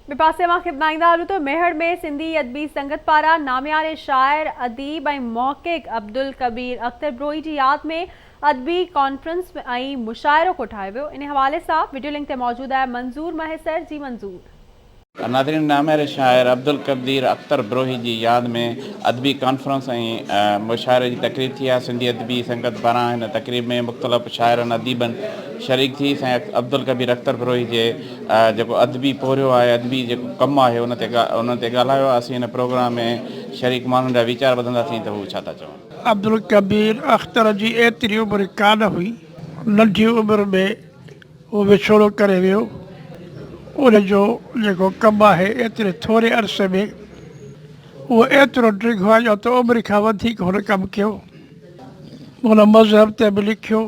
ٻئي پاسي اوهان کي ٻڌائيندا هلون ته ميهڙ ۾ سنڌي ادبي سنگت پاران نامياري شاعر، اديب ۽ محقق عبدالڪبير اختر بروهي جي ياد ۾ ادبي ڪانفرنس ۽ مشاعرو ڪوٺايو ويو. انهي حوالي سان وڊيو لنڪ تي موجود آهي منظور مهيسر جي منظور. ناظرين نامياري شاعر عبدالقدير اختر بروهي جي ياد ۾ ادبي ڪانفرنس ۽ مشاعري جي تقريب ٿي آهي سنڌي ادبي سنگت پاران هن تقريب ۾ مختلف شاعرن اديبن شريڪ ٿي سائين عبدالڪبير اختر بروهي جي جيڪو ادبي پورهيو آهي ادبي جيڪو ڪم آهي ان تي ان تي ڳالهايو آهي اسين هن پروگرام ۾ شريڪ ماڻهن جا ويچار ٻڌنداسين ته هو ڇا ٿا چون. عبدالڪبير اختر جي ايتري عمر ڪانه هئي ننڍي عمر ۾ هو وڇوڙو ڪري ويو. ان جو جيڪو ڪم آهي ايتري ٿوري عرصي ۾ اهو ايترو ڊگهو آهي جو ته عمر کان وڌيڪ هن ڪم ڪيو. هن مذهب تي به لکيو،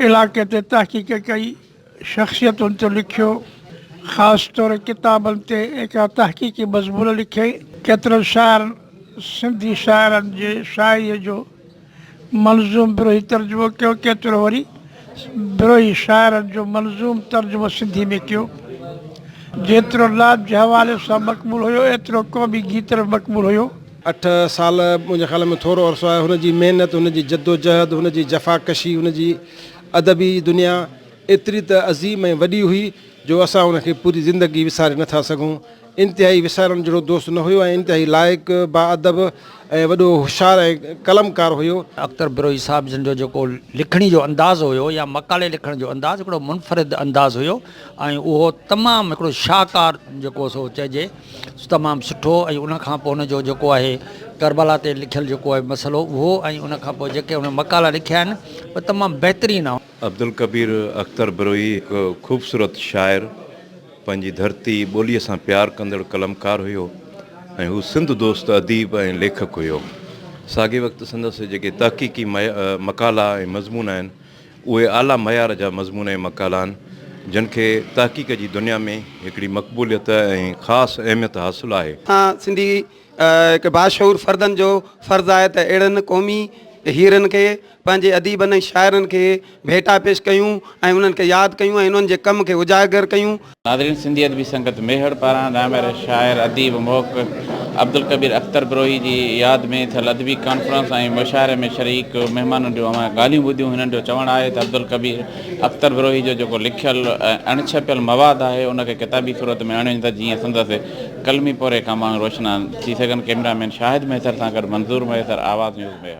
علائقي تي تحقيق ڪئي، شخصيتن تي لکيو، خاص طور ڪتابن تي هڪڙا تحقيقي مضمون لکيائين. ڪيترن شاعرن سنڌي شاعرن جي شاعريء جو منظوم بروهي ترجمو ڪيو، ڪيترو وري بروهي شاعرن جو منظوم ترجمو سنڌي ۾ ڪيو. جيترو نعت جي حوالي سان مقبول هيو، ايترو قومي گيت به مقبول هيو. اٺ سال منهنجي خيال ۾ ٿورو عرصو آهي. هن جي محنت، هن جي جدوجهد، هن جي جفاڪشي، هن جي ادبي دنيا ايتري ته عظيم ۽ وڏي هئي جو اسان ان کي پوري زندگي وساري نه ٿا سگهون. انتهائي وسارڻ جهڙو دوست نه هيو ۽ انتهائي لائق، باادب ۽ وڏو هوشيار ۽ قلمڪار هيو. اختر بروهي صاحب جن جو جيڪو لکڻي جو انداز هيو يا مقالي لکڻ جو انداز هڪڙو منفرد انداز هيو ۽ اهو تمام هڪڙو شاهڪار جيڪو سو چئجي تمام سٺو ۽ ان کان پوء ان جو جيڪو آهي ڪربلا تي لکيل جيڪو آهي مسئلو اهو ۽ ان کان پوء جيڪي هن مقالا لکيا آهن اهي تمام بهترين آهن. عبدالڪبير اختر بروهي هڪ خوبصورت شاعر، پنهنجي ڌرتي، ٻوليء سان پيار ڪندڙ قلمڪار هيو ۽ هو سنڌ دوست اديب ۽ ليکڪ هيو. ساڳئي وقت سندس جيڪي تحقيقي مقالا ۽ مضمون آهن، اهي اعليٰ معيار جا مضمون ۽ مقالا آهن، جن کي تحقيق جي دنيا ۾ هڪڙي مقبوليت ۽ خاص اهميت حاصل آهي. اسان سنڌي هڪ باشعور فردن جو فرض آهي ته اهڙن قومي هيرن کي پنهنجي اديبن ۽ شاعرن کي ڀيٽا پيش ڪيون ۽ انهن کي ياد ڪيون ۽ انهن جي ڪم کي اجاگر ڪيون. ناظرين سنڌي ادبي سنگت ميهڙ پاران نامياري شاعر، اديب، محقق عبدالڪبير اختر بروهي جي ياد ۾ ٿيل ادبي ڪانفرنس ۽ مشاعري ۾ شريڪ مهمانن جون اوهان ڳالهيون ٻڌيون هنن جو چوڻ آهي ته عبدالڪبير اختر بروهي جو جيڪو لکيل ۽ اڻ ڇپيل مواد آهي ان کي ڪتابي صورت ۾ آڻيو وڃي ته جيئن سندس قلمي پورهيي کان ماڻهو روشناس ٿي سگهن ڪئميرا مين شاهد مهيسر سان گڏ منظور مهيسر آواز نيوز ميهڙ.